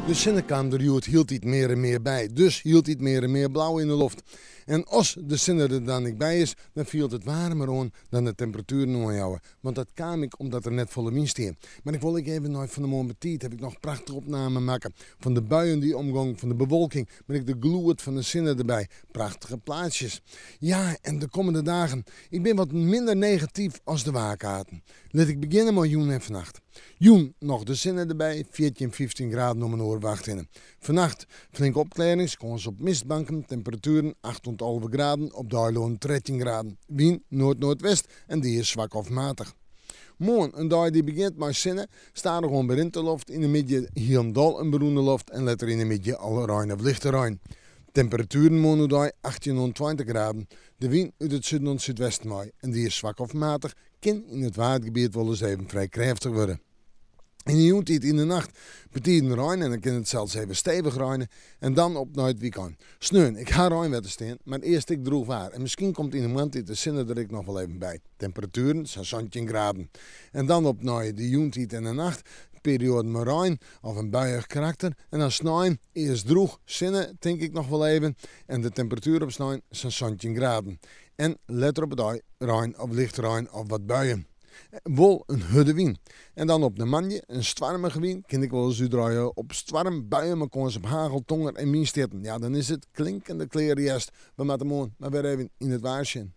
De sinne kaam der hjoed hieltyd mear en mear by, dus hieltyd mear en mear blau yn de loft. En as de sinne der dan ek by is, dan fielt it waarmer oan dan de temperatueren oanjouwe. Want dat kaam ek omdat der net folle wyn stie. Mar ik wol ek even nei fan 'e moarn betiid haw ik noch prachtige opnamen makke fan de buien dy't omgongen, fan de bewolking, mar ek de gloed fan de sinne derby. Prachtige plaatsjes. Ja, en de kommende dagen. Ik bin wat minder negatyf as de waarkaarten. Lit ik begjinne mei jûn en fannacht. Jûn noch de sinne derby, 14, 15 graden om inoar wacht hinne. Fannacht flinke opklearrings, kâns op mistbanken, temperatueren 8 oant 11 graden, op de eilannen 13 graden. Wyn noard-noardwest en dy is swak of matich. Moarn in dei dy't begjint mei sinne, stadichoan berint de loft, yn de middei hielendal in berûne loft en letter yn de middei al rein of lichte rein. Temperatueren moarn oerdei 18 oant 20 graden. De wyn út it suden oant súdwesten wei en dy is swak of matich, kin yn it Waadgebiet wolris even frij krêftich wurde. Yn de jûntiid yn de nacht betiden rein en dan kin it sels even stevich reine en dan op nei it wykein. Sneon, ik ha reinwetter stean, mar earst ek drûch waar en miskien komt yn de moarntiid de sinne der ek noch wol even by. Temperatueren sa'n 17 graden. En dan op nei de jûntiid en de nacht perioaden mei rein of in buiïch karakter en dan snein earst drûch, sinne tink ik noch wol even en de temperatuer op snein sa'n 17 graden. En letter op de dei rein of lichte rein of wat buien. Wol in hurde wyn. En dan op de moandei in stoarmige wyn. Kin ek wolris útdraaie op stoarm, buien mei kâns op hagel, tonger en wynstjitten. Ja, dan is it klinkende klear hjerst. We moatte moarn mar wer even yn it waar sjen.